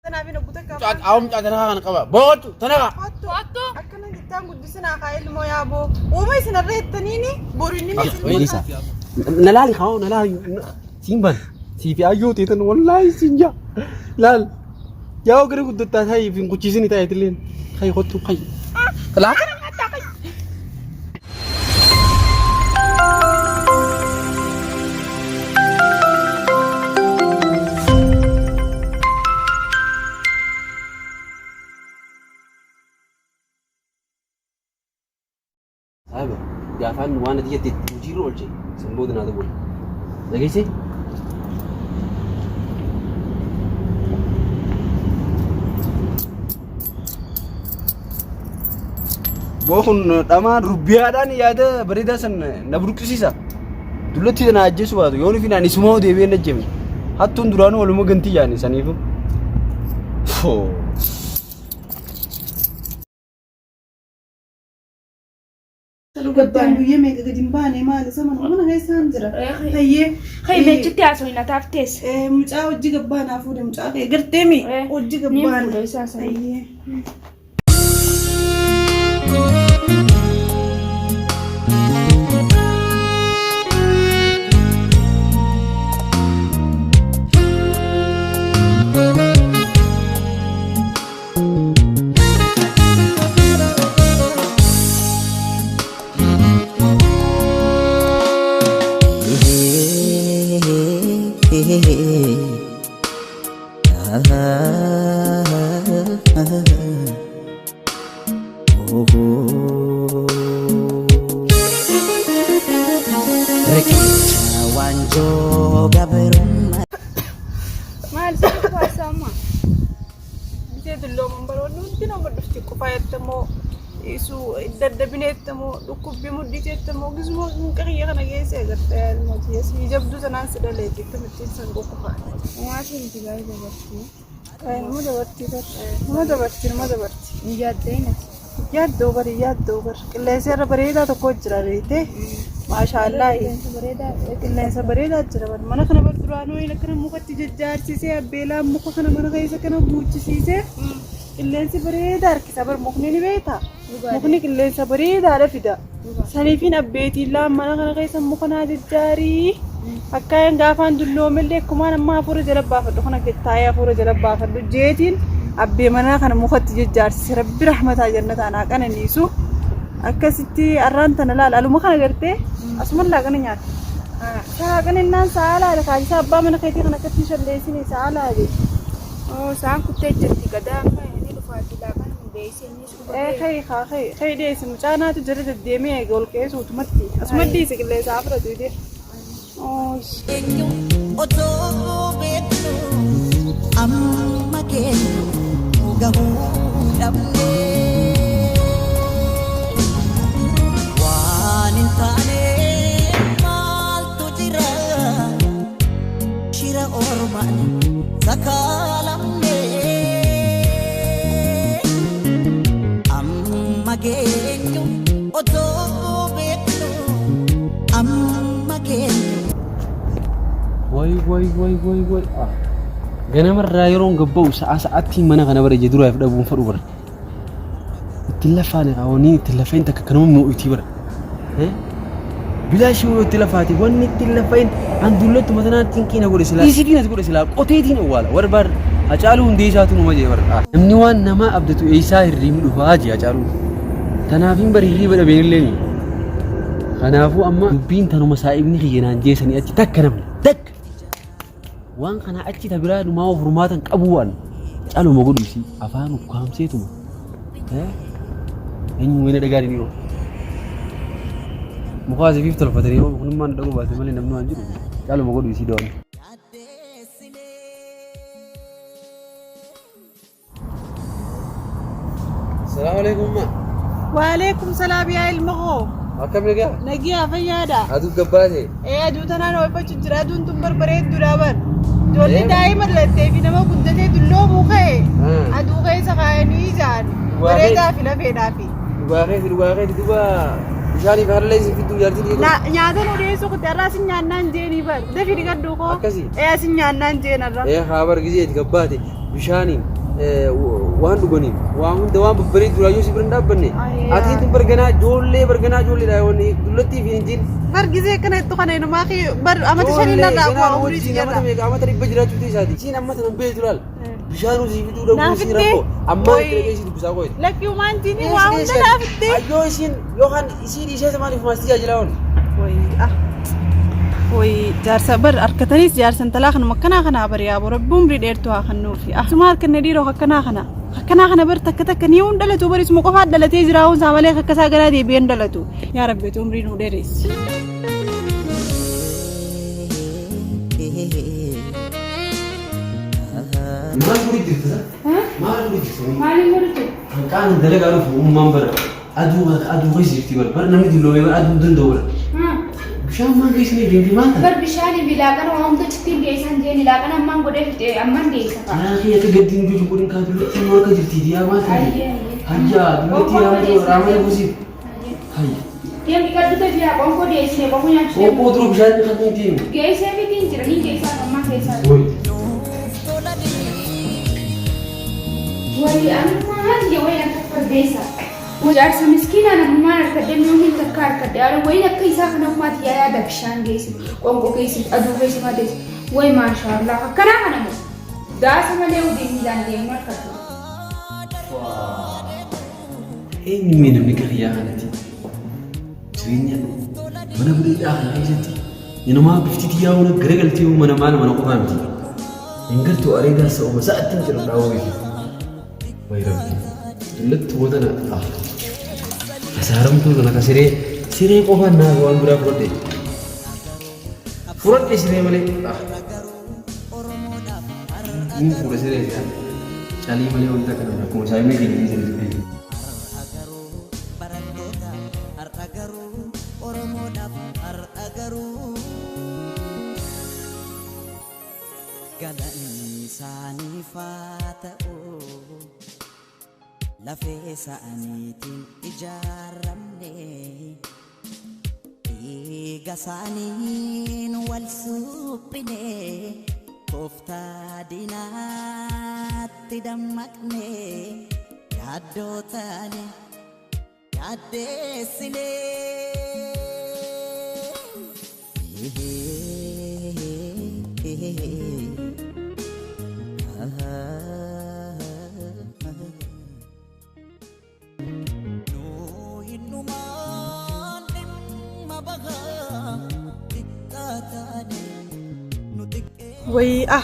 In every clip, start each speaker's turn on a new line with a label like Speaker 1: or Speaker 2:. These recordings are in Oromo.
Speaker 1: Tanaaf hin obbo takka afaan.
Speaker 2: Awum caatanaa kana qaba. Bootu tanaa.
Speaker 1: Kottu.
Speaker 3: Kottu.
Speaker 1: Akkana jettaan guddisinaa kaa ilmoo yaaboo. Uuma isin irra jettaniini boru inni isin
Speaker 2: Isa. Na laali haa na laali. Siin ban. Siifi ayyoo teetan wallaahi siin jaa. Laal. Yaa gara guddattaa taa'ii fi hin kuchiisini taa'eetilleen. Kai kottu kai. Laa kana nyaattaa kai. Saahiba gaafaan waan ati jette hojiirra oolche san booda naa dawwali. Dhageessee?
Speaker 4: Boo kun dhamaan rubbiyaadhaan yaada bareedaa san na burqisiisa. Dullatti tana ajjeesu baatu yoo nufi naan isumaa deebi'ee na jeme. Hattuun duraanuu waluma gantii yaani saniifu. Foo.
Speaker 1: Gabbaan guyyaa meeqa gadi hin baane maali isa mana mana keessaan jira. Hayyee.
Speaker 3: Kai meechitti haasofna taaf teesse.
Speaker 1: Mucaa hojii gabbaanaa fuudhe mucaa kee gartee mi hojii
Speaker 3: Niin
Speaker 1: gabbaana.
Speaker 3: fuudha isaa sana.
Speaker 1: Hayyee.
Speaker 5: Riqicha waanjoo gabrummaa.
Speaker 3: Maal sitti haasaama?
Speaker 1: Bisee dullooman baroonni hundi nama dhufti qofaa jettamoo isuu daddabineettamoo dhukkubbii mudhii jettamoo gismoo qinqiriyya kana keessa agartee ilmooti sii jabduu sanaan si dhaleeti akkamittiin san qoqqofaa.
Speaker 3: Uumaa miti baay'ee dabartii.
Speaker 1: Nama dabartii bar nama dabartii nama dabartii.
Speaker 3: Hin yaaddeen ati.
Speaker 1: Yaaddoo bari yaaddoo bar qilleensa irra bareedaa tokko jira beekte maashaallah
Speaker 3: Qilleensa bareedaa.
Speaker 1: Qilleensa bareedaa jira bar mana kana bar duraanuu inni akkana mukatti jajjaarsisee abbeelaan muka kana mana keessa kana guuchisiisee qilleensi bareedaa harkisa bar mukni ni beektaa mukni qilleensa bareedaadha fida saniifiin abbeetiin laan mana kana keessa muka naa jajjaarii akkaan gaafaan dulloomellee akkumaan amma hafuura jala baafadhu kana taa'ee hafuura jala baafadhu jeetiin abbee manaa kana mukatti jajjaarsise rabbi rahmataa jannataan haa qananiisu akkasitti arraan tana laala aluma kana gartee asuma laaqana nyaata. Saaqana innaan sa'a laale kaasisa abbaa mana keetii kana akkatti shalleessine sa'a laale.
Speaker 3: Oo isaan kuttee jirti gadaa amma inni dhufaati laaqana hundeessee innis dhufa
Speaker 1: Ee
Speaker 3: kee.
Speaker 1: kai haa kai kai dhiyeessi mucaa naatu jala deddeemee eega ol ka'ee suutumatti asuma dhiisi qilleensa haa fudhatu idee. Oosh.
Speaker 5: Eenyu otoo beeknu amma keenyu gahuu dhabne. Waan hin taane maaltu jira shira ormaan sakaalamne. Amma geenyu otoo beeknu amma geenyu.
Speaker 4: Way way way way way. Ah. Ganamarraa yeroon gabba'u sa'a sa'aatti mana kana bara ija duraaf dhabuun fadhu bara. Ittiin lafaane kaawwanii ittiin lafeen takka kanuma moo'itii bara. Bilaashii yoo itti lafaati wanni ittiin lafain an dullattu matanaa cinqii na godhe silaa. Isiitiin as godhe silaa qoteetiin awwaala warra bar Hacaaluu Hundeessaatu numa jee bara. Namni waan namaa abdatu eessaa hirriibni dhufaa jee Hacaaluun. Tanaafiin bari hirriiba dhabeen illee Kanaafuu amma dubbiin tanuma saa'ibni kiyya naan jeesanii achi takka namni takka. Waan kanaa achi ta biraa numaa furmaatan qabu waan caluma godhu isii afaan ukkaamseetuma. Eenyu wayina dhagaa ni yeroo. Mukaa asiif tolfatanii yeroo kunummaan dhaguu baate malee namni waan jiru caluma godhu isii dawaan. Salaamu alaikum umma.
Speaker 1: Waalaikum salaam yaa ilma koo.
Speaker 4: Akkam nagaa?
Speaker 1: Nagiyaa fayyaadha.
Speaker 4: Aduu gabbaate.
Speaker 1: Ee aduu tanaan oolfachu jira aduun tun barbareedduudha bar. Ijoollee daa'ima dhalattee fi nama guddatee dulloomuu ka'e aduu keessa kaayanii ijaan bareedaa fi lafeedhaa fi.
Speaker 4: Dhugaa keeti dhugaa keeti duba bishaanii fi harlee isin fidduu jaartiin dhiyeessu.
Speaker 1: Nyaata nu dhiyeessuu kutte har'aa sin nyaannaan jeenii bar. Dafii dhiqadhu koo.
Speaker 4: Akkasii?
Speaker 1: Ee sin nyaannaan jeen har'a.
Speaker 4: Ee haa bar gizee itti gabbaate bishaaniin Waan dhuganiif waan hunda waan babbareedu duraa yoo si bira hin dhaabbanne ati tun barganaa ijoollee barganaa ijoolleedha wanni dullattii fi hin jiin.
Speaker 1: Bar gizee akkana jettu kana inumaa kee bar amata shanii narraa bu'aa umrii
Speaker 4: wajjin amata
Speaker 1: siyarraa.
Speaker 4: meeqa amata dhibba jiraachuu isaati. Isiin amma tanan beektu laal. Bishaan usii fiduu dhabuu
Speaker 1: Naaf
Speaker 4: isii
Speaker 1: ittee.
Speaker 4: rakkoo. Ammaa
Speaker 1: Wayi.
Speaker 4: itti dhaqee isii dubbisaa qoyte.
Speaker 1: Lakkii umaan jiini waa hunda naaf ittee.
Speaker 4: Ayyoo isiin yookaan isii dhiisee maaliif maas tajaajilaa oolu?
Speaker 1: Wayi ah. Wayi jaarsa bar harkataniis jaarsa intalaa kanuma akkanaa kanaa bar yaaboo rabbi umrii dheertuu haa kennuufi. Ah suma harkanne dhiiroo akkanaa kana. Akkanaa kana bar takka takka ni hun dhalatu bar isuma qofaa dhalatee jira hun isaa malee akka isaa garaa deebi'ee hin dhalatu. Yaa rabbi ati umrii nuu dheeressi.
Speaker 4: Maal godhi jirta sa? Maal godhi jirta?
Speaker 3: Maaliin godhute?
Speaker 4: Hanqaan dalagaa dhufu ummaan bara aduu aduu keessa jirti bara bara namni dulloomee bara aduu hin danda'u bara. Bishaan maal keessa ni deemti maal ta'a?
Speaker 3: Bar bishaanii fi laaqana waan hunda achitti hin geessan jeeni laaqana ammaan godhee fixe ammaan geessa fa'a.
Speaker 4: Yaa kee akka gaddiin jiru godhin kaa dullatti maal akka jirti yaa maal ta'e?
Speaker 3: Ayyee ayyee.
Speaker 4: Hayyaa dullatti yaa raamata busiif. Hayya.
Speaker 3: Deemni gaddu ta'e yaa qonkoo deessine qonkoo nyaachuu deemu.
Speaker 4: Qophoo dura bishaan kan hin deemu.
Speaker 3: Geessee fitiin jira ni geessaa ammaa keessaa.
Speaker 4: Woy.
Speaker 3: Wayi anummaa tiyya wayi akka fardeessa. Jaarsa miskiinaa namummaan harkadhe mi'uun takka harkadhe haala wayi akka isaa kanammaa tiyya yaada bishaan geessu qonkoo geessu aduu geessu madeessu wayi maashaallah akkanaa kana moo daasa malee hojii miilaan deemu harkadhu.
Speaker 4: Eenyu mee namni akka kiyyaa kanatti jireenya mana bareedaa kana keessatti inumaa bifti tiyyaa hona garagaltee mana maal mana qofaa miti. Hin gartuu areedaa sa'uma sa'atti hin jedhu dhaawuu beeku. Wayi rabbi dullatti wanta na kasaaramtuu kana ka siree siree qofaan naa waan biraa fudhadhe. Fudhadhe siree malee. Inni fuudha siree isaa. Calii malee wanta kana akkuma isaa inni keenya isa beeku.
Speaker 5: Har'a garuu barattoota har'a garuu Oromoodhaaf har'a garuu galanni isaaniif haa ta'u lafee isaaniitiin ijaaramne dhiiga isaaniin wal suphine tooftaa diinaatti dammaqne yaaddoo taane yaaddeessine. Nuyi dhimma bahaa xiqqaa taane nu xiqqee.
Speaker 1: Wayii ah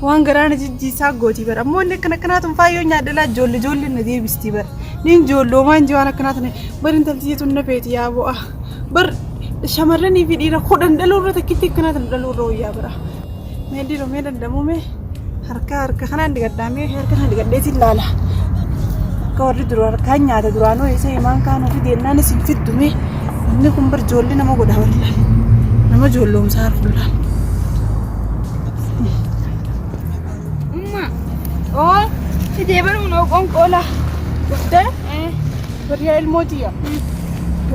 Speaker 1: waan garaa na jijjiisaa gooti bara ammoo inni akkana akkanaa tun faayyoo nyaadhalaa ijoollee ijoollee na deebistii bara niin ijoolloomaan ji waan akkanaa tun bar intalti tun na feeti yaa bu'a bar shamarranii fi dhiira kudhan dhaluu irra takkitti akkanaa tun dhaluu irra wayyaa bara mee dhiiroo mee dandamuu mee harka harka kanaan digadhaa mee harka kana digadheetiin laala akka warri dura harkaan nyaata duraanuu isa himaan kaan ofii deennaan isin fiddu mee inni kun bar ijoollee nama godha warri laala nama ijoolloomsaa harkun laala.
Speaker 3: Umma. Oo fidee baruma noo qonqoola.
Speaker 1: Dhuftee bariyaa ilmoo tiyya.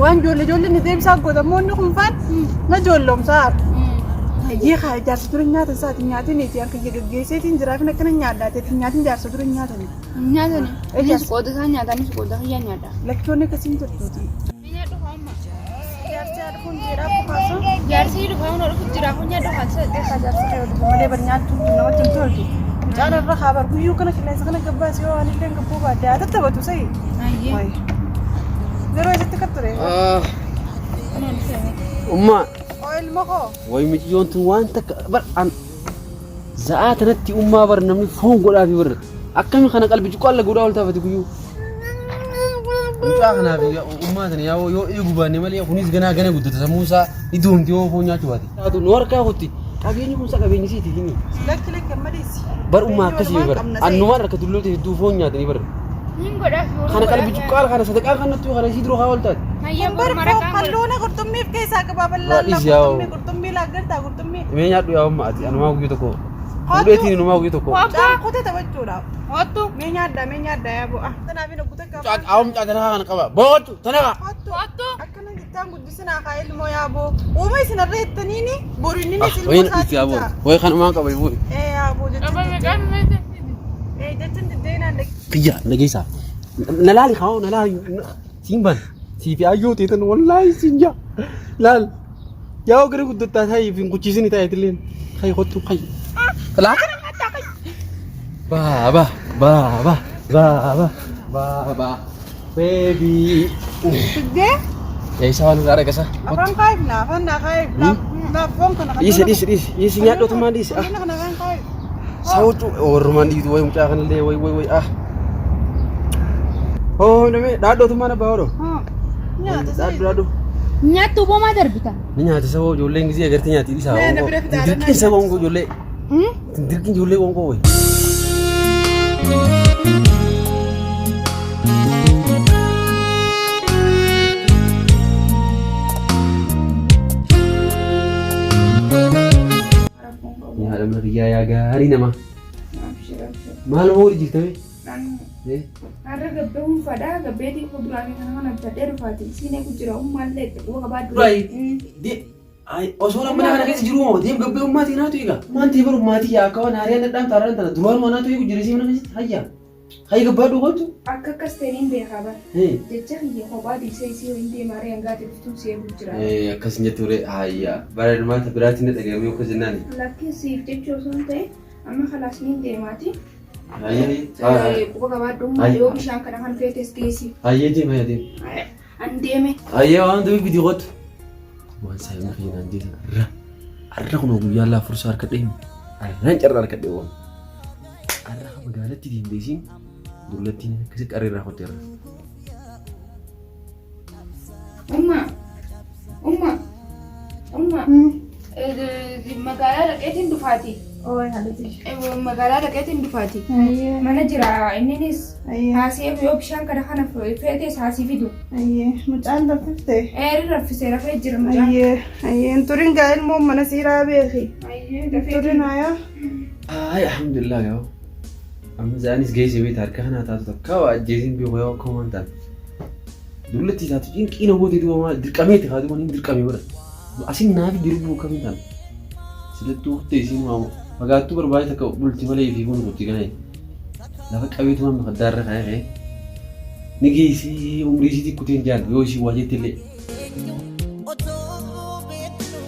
Speaker 1: Waan ijoollee ijoollee ni deebisaa goota immoo inni kun faan na ijoolloomsaa haadha. Hayyee kaa jaarsa dura nyaata isaati nyaatiin harka kiyya gaggeesseetiin jiraafin akkana nyaadhaateetiin nyaatiin jaarsa dura nyaatani.
Speaker 3: Nyaatani. Innis qooda isaa nyaata anis qooda kiyya nyaadha.
Speaker 1: Lakkoonni akkasiin jirtuuti.
Speaker 3: Nyaadhu hamma.
Speaker 1: Jaarsi haadha kun jedhaa qofaasa.
Speaker 3: Jaarsi dhufa hunda dhufu jira kun nyaadhu haasa.
Speaker 1: Jaarsi kee dhufu malee bar nyaachuun tun namatti hin toltu. Mucaan irra haa bar guyyuu kana qilleensa kana gabbaas yoo waan illee gabbuu baadde haa tattaphatu sa'i.
Speaker 3: Ayyee.
Speaker 1: Yeroo isitti kan ture.
Speaker 4: Ummaa
Speaker 1: Oo ilma koo.
Speaker 4: wayi miciyyoon tun waan takka bar an za'aa tanatti ummaa bar namni foon godhaafi bar akkami kana qalbii cuqqaalla godhaa ol taafate guyyuu. Mucaa kanaaf ummaa tana yaa yoo eegu baanne malee kunis ganaa gana guddata sammuu isaa ni doomti yoo foon nyaachuu baate. Nu harkaa kutti qabeenyi kun isa qabeenyi siiti himi.
Speaker 1: Lakki lakki amma dhiisi.
Speaker 4: Bar ummaa akkasii bar annumaan harka dulloota hedduu foon nyaatanii bar.
Speaker 3: Hin godhaaf.
Speaker 4: Kana qalbii cuqqaala kana sadaqaa kanattu kana isii dura haa ol taate.
Speaker 3: Hayyee
Speaker 1: Bar
Speaker 3: maraqaan godha.
Speaker 1: kalluuna qurxummiif keessaa qabaa bal'aan
Speaker 4: Waa dhiisi yaa
Speaker 1: qurxummii qurxummii laaggartaa qurxummii.
Speaker 4: Mee nyaadhu yaa umma ati anumaa guyyuu tokko. Fuudheetiin anumaa guyyuu tokko.
Speaker 1: Mucaan kutee taphachuudhaaf.
Speaker 3: Hoottu.
Speaker 1: Mee nyaadhaa mee nyaadhaa yaa bu'a. Kanaaf hin oggute qaba.
Speaker 2: Awum tanaka kana qaba. Bootu tanaka.
Speaker 1: Hoottu.
Speaker 3: Hoottu.
Speaker 1: Akkana jettaan guddisinaa kaa ilmoo yaa boo. Uuma isin irra jettaniini boru inni ilmoo
Speaker 4: Wayin itti
Speaker 1: isaatiin
Speaker 4: yaa boo.
Speaker 1: ta'a.
Speaker 4: Wayi kanumaan qaba bu'e.
Speaker 1: Ee yaa boo jechuudha.
Speaker 3: Qabame qabame.
Speaker 1: Ee jechuun diddeenaan dhaqe.
Speaker 2: Kiyya nageessaa. Na laali haa na laali siin ban sii fi ayyoo teetan wallaahi siin jaa. Laal yaa gara guddattaa taa'ee fi hin kuchiisini taa'eetilleen hayi kottu hayi. Laakana nyaattaa hayi. Baaba baaba baaba baaba baby.
Speaker 1: Fiddee
Speaker 4: Eessa waan irraa dhaqasa?
Speaker 1: afaan kaayif na afaan naa kaayif naaf foon kana.
Speaker 2: Dhiisi dhiisi dhiisi dhiisi nyaadhootummaan dhiisi ah.
Speaker 1: Kana afaan kaayif.
Speaker 2: Sawutu warrumaan dhiitu way mucaa kanallee way way way ah. Hoo namee dhaadhootummaan abbaa hodho.
Speaker 1: Nyaata
Speaker 2: Dhaadhu dhaadhu.
Speaker 3: Nyaattu boomaa darbita.
Speaker 4: Ni nyaata saboo ijoolleen gisee agartee nyaati dhiisaa.
Speaker 1: Mee na bira fidaa,
Speaker 4: Dirqiin saboo qoonqoo ijoollee. Dirqiin ijoollee qoonqoo wayi. Yaa dhamna kiyyaa yaa gaarii namaa. Maal moo jirtame?
Speaker 3: Har'a gabbee hunfadha. Gabbeetii kuduraalee kana kana bitadhee dhufaati. Isiin eegu jira. Ummaallee itti quba qabaadhu.
Speaker 4: Osoo nama kana keessa jiru moo deem gabbee ummaatii naatu eega. Maantii baru maatii yaa akka waan haariyaan dhadhaan taaraan tana duraan waan naatu eegu jira isii mana keessatti hayya. Hayya gabbaadhu kootu.
Speaker 3: Akka akkas ta'e niin beekaa bara. Jecha kiyya kophaa dhiisee isii waliin deemaa ree hangaati dhuftuun si eegu jira.
Speaker 4: Akkas hin jettu ree hayya. Bara hirmaata biraatiin na dhaga'amee akka jennaani.
Speaker 3: Lakkiin siif jechuu osoo hin ta'in amma kalaas niin deemaati.
Speaker 4: Hayya.
Speaker 3: Quba qabaadhu ummaa yoo bishaan kana kan feetes geessi.
Speaker 4: Hayyee deem hayya deem.
Speaker 3: An deeme.
Speaker 4: Hayyee waan dubii bidii kootu. Waan saayimni keenyaan jeetan arra. Arra kunoo guyyaa laa fursaa harkadhee arraan carraa harkadhee waan. Arra magaalatti deemtee isiin dullattiin akkasi qarree irraa kotte irra.
Speaker 3: Umma. Umma. Umma. Magaalaa dhaqeetiin dhufaati.
Speaker 1: Ooy haadha.
Speaker 3: Magaalaa dhaqeetiin dhufaati. Mana jira inninis haasee yoo bishaan kana kana feetes haasii fidu.
Speaker 1: Ayyee mucaan raffifte.
Speaker 3: Eerri raffisee rafee jira mucaan.
Speaker 1: Ayyee ayyee hin turin gaa ilmoon mana siiraa beeki.
Speaker 3: Ayyee
Speaker 1: Hin
Speaker 3: dafee
Speaker 1: turin hayaa.
Speaker 4: Ay alhamdulillah yaa. Amma isaanis geesse beekta harka kanaa taatu takka waa ajjeesin beeku yaa akka waan taatu. Dullatti taatu cinqii na goote duuba maal dirqameeti haa duuba hin dirqame bara. Asin naaf jiru buu kam taatu. Silattuu kuttee isiin waamu fagaattuu barbaade takka bulti malee fi kun kutti kana. Lafa qabeetu amma kaddaarra kaa'ee ka'ee. Ni geessii umrii isiitii kuteen jaan yoo isii waa jette illee.
Speaker 5: Otoo beeknu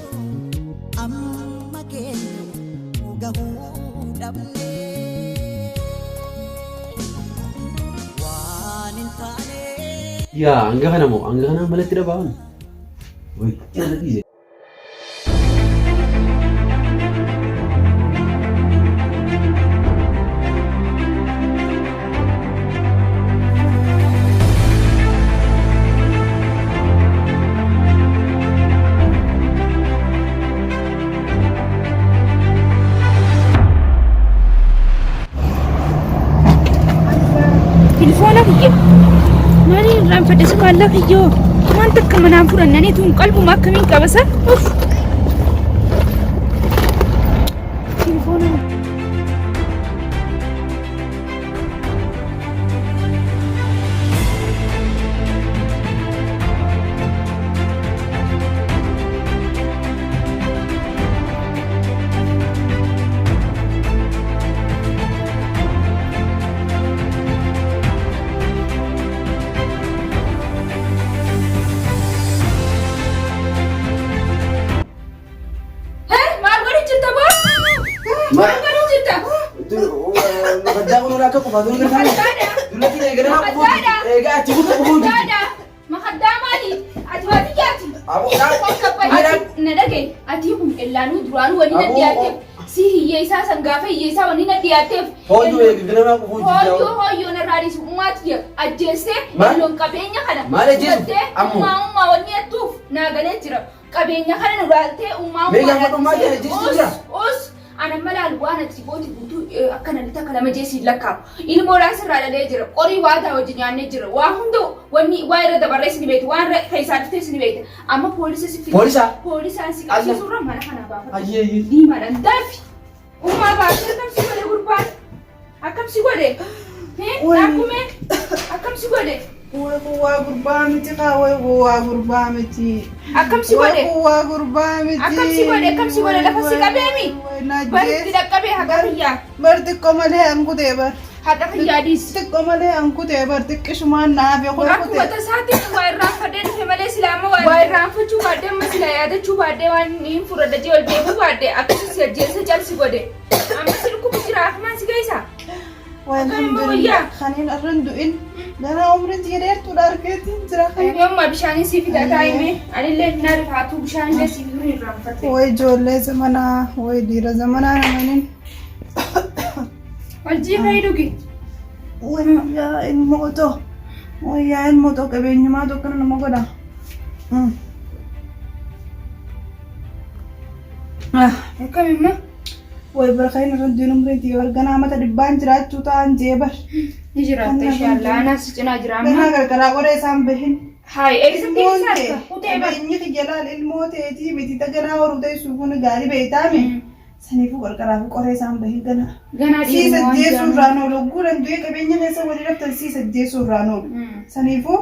Speaker 5: amma geenyu gahuu dhabne. Waan hin taane.
Speaker 4: Yaa hanga kana moo hanga kana malatti dhabaa. Wayi narra dhiise.
Speaker 3: Telefoona kiyya. Maaliin irraanfadhe si maallaqa kiyyoo. Waan takka manaan fudhannanii tun qalbuma akkamiin qabasa? Uff. Telefoona. Maal godhu jirta boo? Maal godhu jirta?
Speaker 4: Makaddaa kun akka qofaa ture
Speaker 3: Makaddaadha.
Speaker 4: Dullatti eegalee
Speaker 3: Makaddaadha.
Speaker 4: eegaa achi kutu qofuu jirti.
Speaker 3: Makaddaadha. Makaddaa maali? Ati waa biyyaati.
Speaker 4: Aboo,
Speaker 3: Na dhagaye ati kun ellaanuu duraanuu waliin
Speaker 4: Aboo,
Speaker 3: dhiyaateef si hiyyeessaa san gaafa hiyyeessaa waliin dhiyaateef.
Speaker 4: Hooyyuu eegganaa qofuu jirti.
Speaker 3: Hooyyoo hooyyoo narraa dhiisu ummaati ajjeessee
Speaker 4: Maal?
Speaker 3: elloon qabeenya kana.
Speaker 4: Maal ajjeesu?
Speaker 3: fudhattee
Speaker 4: Ammoo.
Speaker 3: Ummaa ummaa wanni jettuuf naa galee jira. Qabeenya kana nu dhaaltee ummaa
Speaker 4: Mee
Speaker 3: ummaa
Speaker 4: gaafa dhummaa jala ajjeesutu jira?
Speaker 3: Us ana malaan waan ati gooti guutuu akkana takka lama jeesiin lakkaa'u. Ilmoodhaan sirraa dhalee jira. Qorii waadaa wajjin nyaannee jira. Waa hunda wanni waa irra dabarrees ni beekta. Waan irra keessaa dhuftees ni beekta. Amma poolisa si fida.
Speaker 4: Poolisa?
Speaker 3: Poolisaan si qabsiisurra mana kana baafadhu.
Speaker 4: Ayyee ayyee.
Speaker 3: Diimaadhaan daafi. Ummaa baasee akkam si godhe gurbaan? Akkam si godhe? Dhaabbume akkam si godhe?
Speaker 1: Way kuwaa gurbaa miti kaa way kuwaa gurbaa miti.
Speaker 3: Akkam si godhe?
Speaker 1: Way kuwaa gurbaa miti.
Speaker 3: Akkam si godhe? Akkam si godhe? Lafa si qabeemi?
Speaker 1: Way na
Speaker 3: Bari itti
Speaker 1: ajjeese.
Speaker 3: dhaqqabee haga biyyaa.
Speaker 1: Bar xiqqoo malee hangutee bar.
Speaker 3: Haqa kiyyaa dhiisi.
Speaker 1: Xiqqoo malee an kutee bar xiqqishumaan naafe koo
Speaker 3: Akkuma
Speaker 1: kutee.
Speaker 3: tasaatti waa irraanfadhee dhufe malee silaa amma waa irraanfachuu baadhee amma silaa yaadachuu baadhee waan hin fudhadha jee ol deemuu baadhee akkasii si ajjeessa calsi godhe. Amma si dhukkubu jira akkumaan si geessa.
Speaker 1: Waa
Speaker 3: Akkam immoo
Speaker 1: alhamdulillah
Speaker 3: wayyaa?
Speaker 1: kaniin irra hin du'in. Ganaa umriin tiyya dheertuudha argeetiin jira kan.
Speaker 3: Yoomma bishaanii sii fidaa taa'ime anillee naa rifaatuu bishaanillee sii fiduu hin irraanfadhe.
Speaker 1: Way ijoollee zamanaa way dhiira zamanaa namanin.
Speaker 3: Hojii fa'i dhugi.
Speaker 1: Wayyaa ilmoo too wayyaa ilmoo too qabeenyumaa tokko nama godha.
Speaker 3: Akkam immoo?
Speaker 1: Way barkeen irra du'in umriin tiyya bar ganaa mata dhibbaan jiraachuu ta'an jee bar.
Speaker 3: Ni jiraatta inshallah. Anaas si cinaa jira amma.
Speaker 1: Ganaa gargaraa qoree isaan bahin.
Speaker 3: Hayi eessatti
Speaker 1: Ilmoon
Speaker 3: ibsa
Speaker 1: tee
Speaker 3: harka? Kutee bar.
Speaker 1: qabeenyi kiyya laal ilmoo teetii miti ta ganaa horuu teessuu kun gaarii beeytaami. Saniifuu qarqaraa fi qoree isaan bahin ganaa.
Speaker 3: Ganaa
Speaker 1: Sii
Speaker 3: dhiiruma waan
Speaker 1: sajjeessuu
Speaker 3: jedhamu.
Speaker 1: irraan oolu hogguu danda'ee qabeenya keessa walii raftan sii sajjeessuu irraan oolu. Saniifuu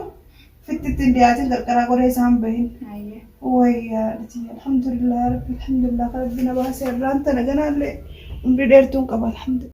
Speaker 1: fitti ittiin dhiyaatin qarqaraa qoree isaan bahin.
Speaker 3: Hayyee.
Speaker 1: Wayyaa dhiti alhamdulillah rabbi alhamdulillah rabbi na baasee irraan tana ganaallee umrii dheertuun qaba alhamdulillah.